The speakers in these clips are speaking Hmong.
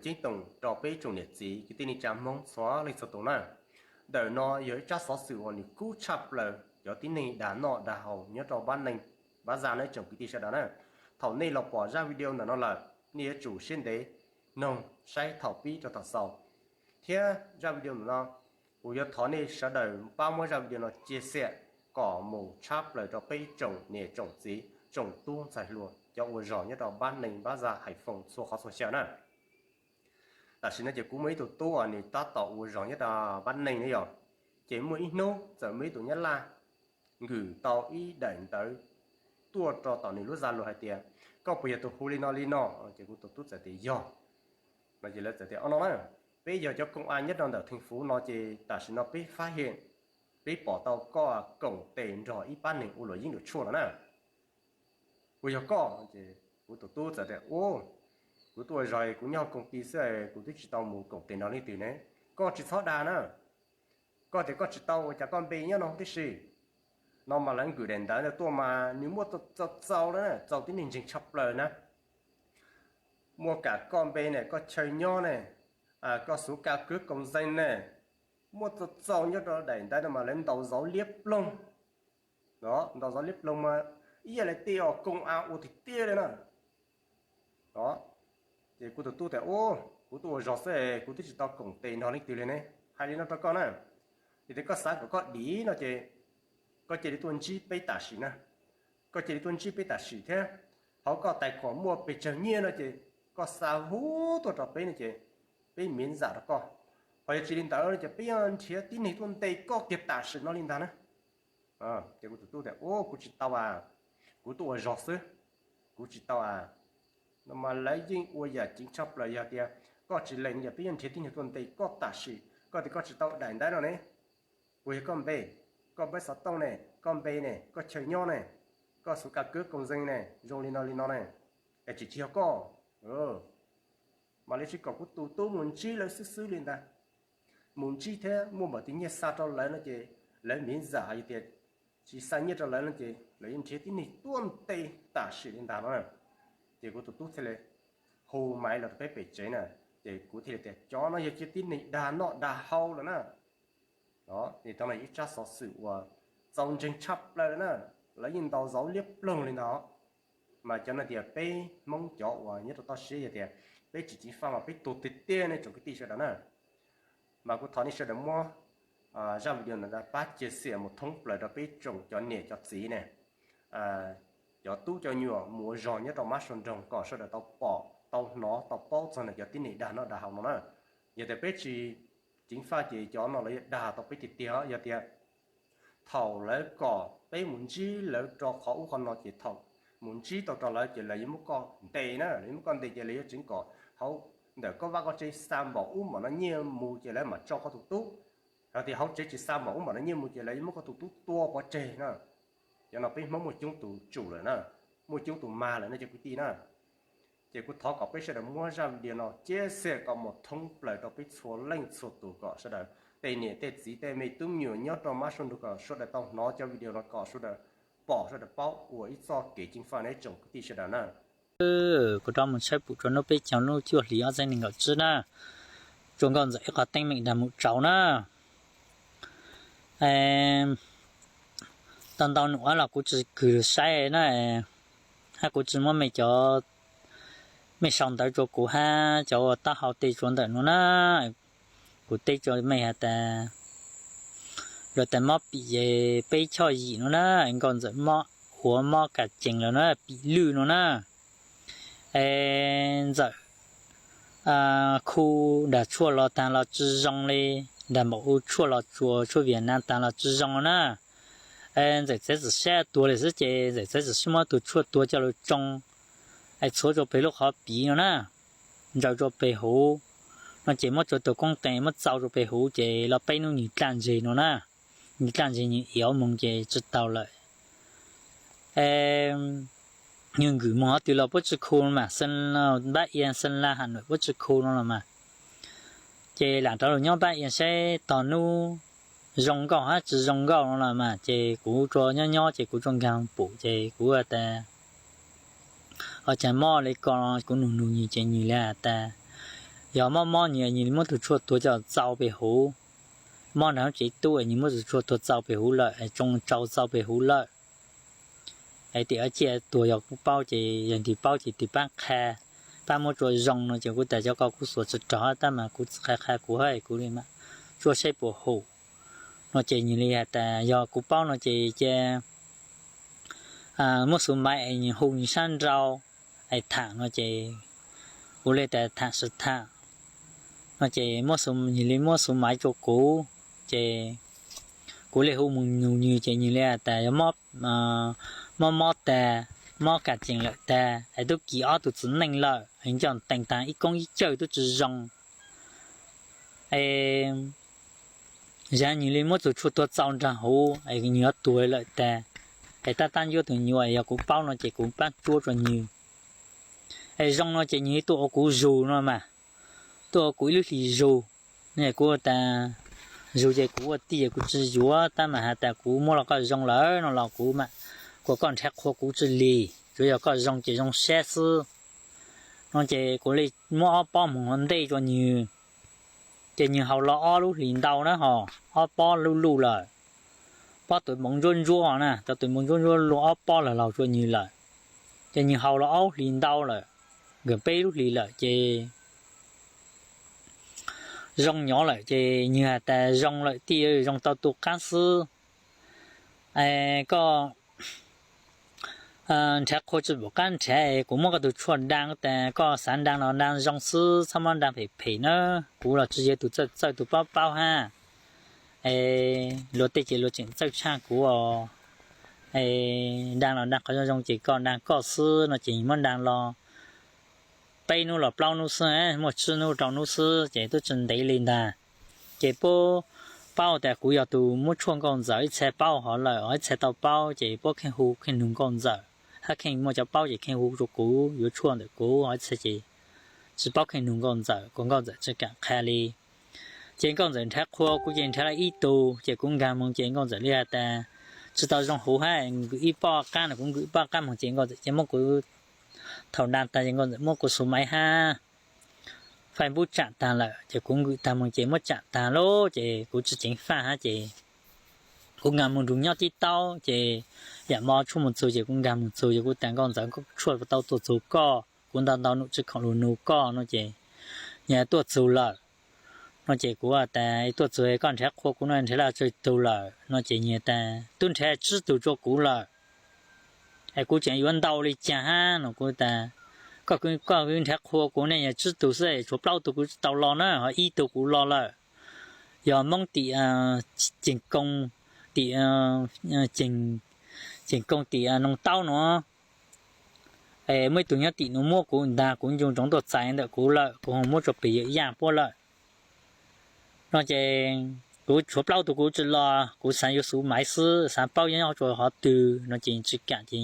ceeb toom rau peb tsoom niam txiv kwv tij neej tsa Hmoob txhua leej txhua tus na. Ntawm no yog ib tsab xov xwm uas nws kub tshaj plaws cov tib neeg dag noj dag haus nyob rau Npab Neeg Npab Zaj na tsoom kwv tij sawv daws na. Thaum nej los pom zaj video ntawm no lawm, nej yuav tsum siab ntev noog saib thaum pib rau thaum xaus. Thiab zaj video ntawm no kuv yuav thov nej sawv daws pab muab zaj video no cia xiam kom mus tshab plaws rau peb tsoom niam tsoom txiv tsoom tub ntxhais hluas cov ua zog nyob rau Npab Neeg Npab Zaj Hais Foos txhua qhov txhua xyaw na. Tam sim no ces kuv muaj ib tug tub uas nws tab tom ua zog nyob rau Npab Neeg ne yom, ces muaj ib hnub txawm muaj ib tus Nyab Laj nkwm tau ib daim ntawv tuaj rau tom nws lub Zalo hais tias, koj puas yog tus hu li no li no? Ces kuv tus tub txawm tias yog. No ces lawv txawm tias, o no na, peb yog cov koom a nyob rau ntawm theej fuv no ces tam sim no peb fab hia, peb pom tau koj koom tes nrog ib pab neeg ua luam yeeb luam tshuaj no na. Puas yog koj? Kuv tus tub txawm tias, u, kuv tuaj ua zog kuv nyob hauv koom ti xwb, kuv twb tsis tau mus koom tes nrog leej twg ne. Koj tsis txhob dag na. Koj tias koj tsis tau ua cas koj npe nyob no tib si. No mas lawv nkwm daim ntawv ntawd tuaj mas nws muaj txaus txaus lawm na, txaus tib neeg ntseeg tshaj plaws na. Muaj kam koj npe ne, koj chaw nyob ne, koj xuv ka kwv koos zees ne, muaj txaus txaus nyob rau daim ntawv no mas lawv ntaus zauv liab ploog. Ntaus zauv liab ploog mas ib yam li tej os koom a ua tiag tiag li na. Ces kuv tus tub tias, u, kuv tuaj ua zog xwb, kuv twb tsis tau koom tes nrog leej twg li ne. Hais li no rau koj na, yog tias koj xav kom koj dim no ces koj cia li tuaj ntsib peb tam sim na. Koj cia li tuaj ntsib peb tam sim thiab, hauv koj tais khuam muaj pes tsawg nyiaj no ces koj xa huv tuaj rau peb no ces peb miv zam rau koj. Ho yog tsis li ntawd no ces peb yuav nrhiav tib neeg tuaj ntes koj kiag tam sim no li ntag na. Ces kuv tus tub tias, u, kuv tsis tau a, kuv tuaj ua zog xwb, kuv tsis tau a. No mas lawv yeej ua yam ceev tshaj plaws, yog tias koj tsis lees no ces peb yuav nrhiav tib neeg tuaj ntes koj tam sim. Koj tias koj tsis tau daim ntawv no ne, puas yog koj npe? Koj npawb xov tooj ne, koj npe ne, koj chaw nyob ne, koj xuv ka kwv koos zees ne, zoo li no li no ne, es tsis tsis yog koj. Mam li tsis kom kuv tus tub mus ntsib lawv xwb xwb li ntag. Mus ntsib thiab muaj npaum twg nyiaj xa rau lawv no ces lawv miv zam, yog tias tsis xa nyiaj rau lawv no ces lawv yuav nrhiav tib neeg tuaj ntes tam sim li ntag no. Ces kuv tus tub thiaj li hu maiv los rau peb pem tsev na. Ces kuv thiaj li tias cov no yog cov tib neeg dag noj dag haus lawm na. Ces tov no ib tsab xov xwm uas txaus ntseeg tshaj plaws lawm na, lawv yeej ntaus zauv liab ploog li ntag. Mas cov no tias peb Hmoob cov uas nyob rau toj siab yog tias peb tsis ceev faj mas peb tuag tiag tiag nej tsoom kwv tij sawv daws na. Mas kuv thov nej sawv daws muab zaj video ntawm no pab cia xiam mus thoob plaws rau peb tsoom cov niam cov txiv ne, cov tub cov nyuam mus ua zog nyob rau mab sua nroog kom sawv daws tau pom tau hnov tau paub txog ntawm cov tib neeg dag noj dag haus no na. Yog tias peb tsis ceev faj ces cov no lawv yuav dag tau peb tiag tiag. Yog tias thaum lawv kom peb mus ntsib lawv rau qhov ub qhov no ces thaum mus ntsib tau rau lawv ces lawv yuav muab koj ntes na, lawv yuav muab koj ntes ces lawv yuav tseev kom hauv ntawm koj vaj koj tsev xa npaum ub npaum no nyiaj mus ces lawv mam tso koj tus tub. Yog tias hauv tsev tsis xa npaum ub npaum no nyiaj mus ces lawv yuav muab koj tus tub tua pov tseg na. Cov no peb Hmoob muaj coob tus tsum lawm na, muaj coob tus mag lawm no cov kwv tij na. Ces kuv thov kom peb sawv daws muab zaj video no cia xiam kom mus thoob plaws rau peb txhua leej txhua tus kom sawv daws tej niam tej txiv tej me tub me nyuam nyob rau mab sua nroog kom sawv daws tau hnov cov video no kom sawv daws pom sawv daws paub ua ib txoj kev ceev faj nej tsoom kwv tij sawv daws na. Kuv rov mus tshawb pum rua hnub peb caug lub cuaj hlis ob txhiab nees nkaum tsib na, rua nkauj ntxawm ib qho teeb meem dag mus tsaus na. Tau ntau num ab los kuv tsis kwv saib na, hab kuv tsis muab mej cov, mej sau ntawv rua kuv hab cov ua taub hau tej rua ntawm nuav na. Kuv teb rua mej has tas, luag tas mob pim peb choj yim nuav na, nkauj ntxawm mob huav mob kam cees lawm na, pim lwj nuav na. Es ntxawm khu dag tshuaj los taag los tsi zoo li, dag npaum u tshuaj los tsuas tshuaj Viaj Nam taag los tsi zoo na. Ntxawm txav txim sab tuag li xwb ces ntxawm txav txim sab muab tug tshuaj tuag coj lug tsoo, es txhuav rua peg lub qhov piv nuav na, ntsaws rua peg huv, no ces muab tsua tug koob tes muab txau rua peg huv ces lub peb nub nwg dlaj ntseg nuav na, nwg dlaj ntseg nwg iav moog ces tsi tau lawm. Nwg nwg moog qhov twg los puab tsi khu mas, Npab Ia, Xeeb Laj, Has Nuim puab tsi khu no los mas. Ces lam rov lug nyob Npab Ia saib tog nub zoo nkauj hab tsi zoo nkauj no los mas, ces kuv rua nyob nyob ces kuv rua nkaag pum ces kuv has tas, ua caag mob li ko, kuv nug nug nwg ces nwg li has tas, Yog mob mob nws, nws li muab tus tshuaj tuag coj txaus pem huv, mob nrog tsev tub, nws muab tus tshuaj tuag txaus pem huv lawm, tsoo tsau txaus pem huv lawm. Es tias cia tuag yog kuv paub ces yog nws paub ces nws pab qha, pab muab tsuas zoo no ces kuv tas cov ko kuv xuas tsis rog tab mas kuv qha qha kuv hab kuv li mas tsuas saib puas hum no ces nws li has tas yog kuv paub no ces cia muab xuv maiv es nws hu nws sab nrau es tham no ces kuv li tas tham sis tham no ces nws li muab xuv maiv rua kuv ces kuv li hu mus nug nws ces nws li has tas yog mob mob tag, mob kas tsees lawm tag es tub kis ob tug txiv neej lawm es coj tees tag ib koob ib cawj tub tsi zoo es zag nws li muab tus tshuaj tuag txaus nraag huv es nws yuav tuag lawm tag es tab tab yuav tus nyuas yog kuv paub no ces kuv pab tsuab rua nws es zoo no ces nws tuaj ua kuv zug no mas, tuaj ua kuv ib lub hlis zug no es kuv tas zug ces kuv ua tij es kuv tsi yuav tab mas has tas kuv muab los koj zoo lawm no los kuv mas kuas koj nrhav qhua kuv tsi lis, tsuav yog koj zoo ces zoo sab xwb no ces kuv li muab ob pob moog ua ntej rua nws ces nws haus los ob lub hlis ntau na ho, ob pob luj luj lawm, pob tuav npoov ntsuab ntsuab na, tau tuav npoov ntsuab ntsuab luaj ob pob lawm laug rua nws lawm ces nws haus los ob hlis ntau lawm, nkawm peb lub hlis lawm ces zoo nyob lawm ces nws has tas zoo lawm tij, zoo tau tu qaab xwb es koj nrhav qhua tsi pum qab nrhav es kuv muab koj tus tshuaj da tas koj xav da los da zoo xwb txhob muab da phem phem na, kuv los tsi yog tus txawj txawj tus paub paub hab es luag tej ces luag tseem txawj tshaj kuv os es da los da qhov zoo zoo ces koj da koj xwb no ces muab da los peb nub los plaub nub xwb, muaj tsib nub rau nub xwb ces tub tsi ntev li ntag ces puab paub tas kuv yog tus muab tshuaj nkauj ntxawm ib txha paub hov lawm ib txha tau paub ces puab kheej hu kheej nug nkauj ntxawm hab kheej muaj cov paub ces kheej hu rua kuv yuav tshuaj ntawm kuv ib txha ces tsi paub kheej nug nkauj ntxawm kuas nkauj ntxawm tsi kaam qha li ces nkauj ntxawm nrhav qhua kuv ces nrhav lawm ib tug ces kuv nkaag moog ces nkauj ntxawm li has tas tsi tau zoo huv hab nkws ib pob qab no kuv nkws ib pob qab moog ces nkauj ntxawm ces muab kuv thaum da tag ces nkauj ntxawm muab kuv xuv maiv hab faj npub tsaam tag lawm ces kuv nkws tag moog ces muab tsaam tag lawm ces kuv tsi ceev faj hab ces kuv nkaag moog nrug nyob tib taub ces yam mo tshuaj moog txug ces kuv nkaag moog txug ces kuv tas nkauj ntxawm tshuaj tau tuaj txug koj, kuv ntau ntau num tsi khoom lug nug koj no ces nws tuaj txug lawm no ces kuv tas tuaj txug koj nrhav qhua kuv no nrhav lawm tsawg tug lawm no ces nws tas tub nrhav tsib tug rua kuv lawm es kuv tseem yuav ntau li caag hab no kuv tas koj nrhav qhua kuv ne yog tsib tug xwb tshuav plaub tug kuv tsi tau los na ho ib tug kuv los lawm yog Moob tim Ceeg Koo, tim Ceeg Koo tim Noo Taub no es muaj ib tug nyob tim nuav muab kuv ntag kuv ncu ntsoov tuaj txais ntawm kuv lawm kuv ho muab rua pem yawm yaj puab lawm no ces kuv tshuav plaub tug kuv tsi los kuv xaav yuav xuv maiv xwb xaav paub yuav nyob rua hov twg no ces tsi kaam ces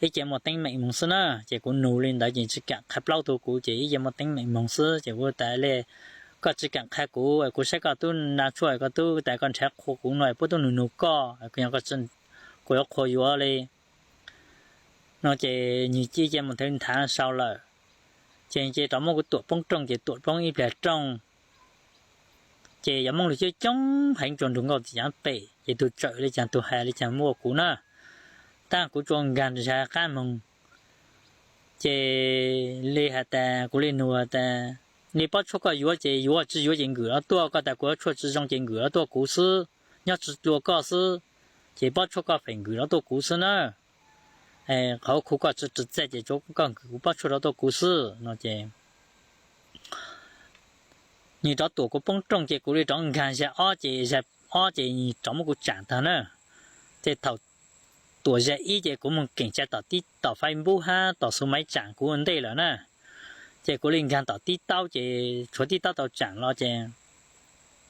ib ce muaj teeb meem moog xwb na ces kuv nug li ntawd ces tsi kaam qha plaub tug kuv ces ib ce muaj teeb meem moog xwb ces kuv tas le koj tsi kaam qha kuv kuv saib koj tub nra tshuaj koj tub tas koj nrhav qhua kuv no puab tub nug nug koj kuv yuav qhua yuav li no ces nws cia mus thawv nthav sau lawm ces ces rov muab kuv tuam poob rooj ces tuam poob ib plag rooj ces yuav Moob lug coob coob heev rua nrug nkauj txiv yaav pem ces tug tsawm li caag tug has li caag muaj kuv na tab kuv tsuas nkaag zag qab moog ces li has tas kuv li nug tas li pob tshuaj koj yuav ces yuav tsi yuav ces nkws los tuaj koj tas kuv yuav tshuaj tsi zoo ces nkws los tuaj kuv xwb nyob tsi dlua koj xwb ces pob tshuaj koj feem nkws los tuaj kuv xwb na qhov khu koj tsi txaj ces tsuav koj nkws kuv pob tshuaj rov tuaj kuv xwb no ces nws rov tuam kuv poob rooj ces kuv li rov nkaag zag ob ces zag ob ces nws rov muab kuv tsaam tag na ces thaum tuam zag ib ces kuv moog keem tsa tom tib tom Facebook hab tom xuv maiv tsaam kuv ua ntej lawm na ces kuv li nkaag tom tib taub ces tshuav tib taub tau tsaam los ces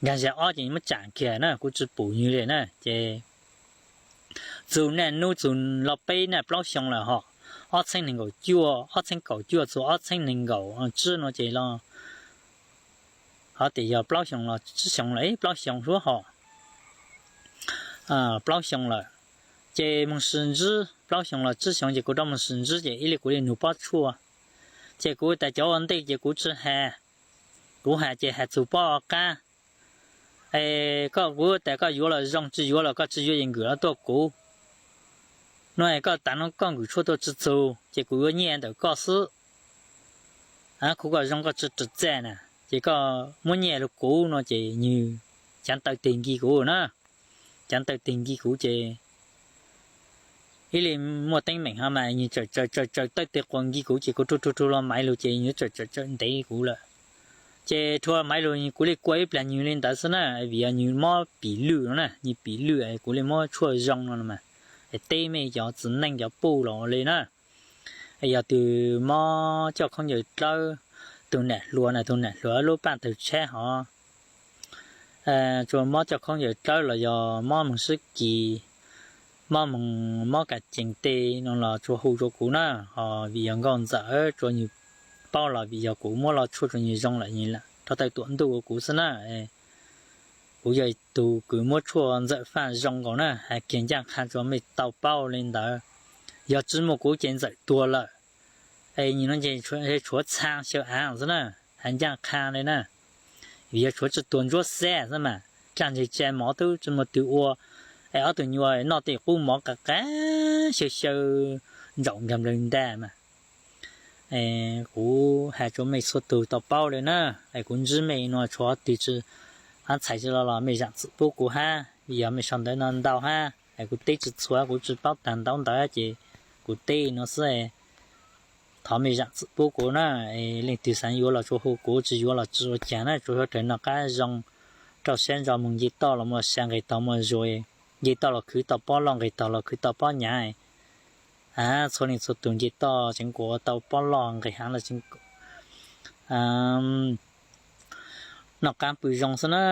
nkaag zag ob ces muab tsaam kiag na kuv tsi pum nws li na ces txug naj nub txug los peb naj plaub xyoo lawm hom ob txheeb neeg nkaum cuaj ob txheeb kaum cuaj txug ob txheeb neeg nkaum tsib no ces los hov tias yog plaub xyoo los tsib xyoo lawm plaub xyoo suab hom plaub xyoo lawm ces moog sis ntsib plaub xyoo los tsib xyoo ces kuv rov moog sis ntsib ces ib li kuv li nug pob tshuaj ces kuv tas cov ua ntej ces kuv tsi has Kuv hais ces hais txug pob qab. Es koj, kuv tas koj yuav los zoo, tsi yuav los koj tsi yuav ces nkws los tuaj kuv. No es koj tas no koj nkws tshuaj tuaj tsi txug ces kuv yuav nyiaj ntawm koj xwb. Kuv kom zoo koj tsi raug txim na, ces koj muab nyiaj lug kuv no ces nwg caav taw tes nkig kuv na. Caav taw tes nkig kuv ces ib le muaj teeb meem ho mas nwg tsaws tsaws tsaws tawm tes quas nkig kuv ces kuv rua rua rua los Maiv Lug ces nwg tsaws tsaws tsaws ntev kuv lawm. Ces rua Maiv Lug kuv le kua ib plag nwg le ntawd xwb na, vim yog nwg mob pim lwj no na, nwg pim lwj kuv le muab tshuaj zoo no mas. Es teb mej cov txiv neej cov puj los ua le na. Es yog tug mob coj khaub ncaws dlawb, tug nam hluas na, tug nam hluas lub paj tawg tshab hov, tsuas mob coj khaub ncaws dlawb los yog mob moog sib kis, mob moog mob kas cees tej no los tsuas hu rua kuv na. Ho vim yog nkauj ntxawm tsuas nwg paub los vim yog kuv muab lo tshuaj rua nwg zoo lawm, nwg rov tawm tuam ntuj ua kuv xwb na. Kuv yog tug kws muab tshuaj ntxawm faj zoo nkaus na, has kiag ncaaj qha rua mej tau paub le ntawd. Yog tsi muaj kuv ces ntxawm tuag lawm. Es nwg no ces tshuav txhaa xyaw aav xwb na, has ncaaj qha le na. Vim yog tshuav tsi tuag ntsuab xab xwb mas, dlaab ntseg tsa mov tub tsi muaj twg ua, es ob tug nyuas noj tej qub mov qas qas xyaw xyaw ntsaum nkag nplawg ntaag mas. Kuv has rua mej txhua tug tau paub le na, es kuv ntsib mej no tshuav twg tsi, hab txhais tsi los los mej zaam txim pub kuv hab, vim yog mej sau ntawv no ntau hab, es kuv teb tsi txhua, kuv tsi paub taag ntau ntawd ces kuv teb no xwb. Thov mej zaam txim pub kuv na. Leej twg xaav yuav los tsuas hu kuv, tsi yuav los tsi ua caag na, tsuas yog raws noj qab zoo, rau sab ntso moog nce toj los muaj sa, nqeg tog muaj zuag, nce toj los khwv tau pob loj, nqeg tog los khwv tau pob nyav. Txhua leej txhua tug nce toj tseev kuas ua tau pob loj, nqeg haav los tseev noj qab pw zoo xwb na.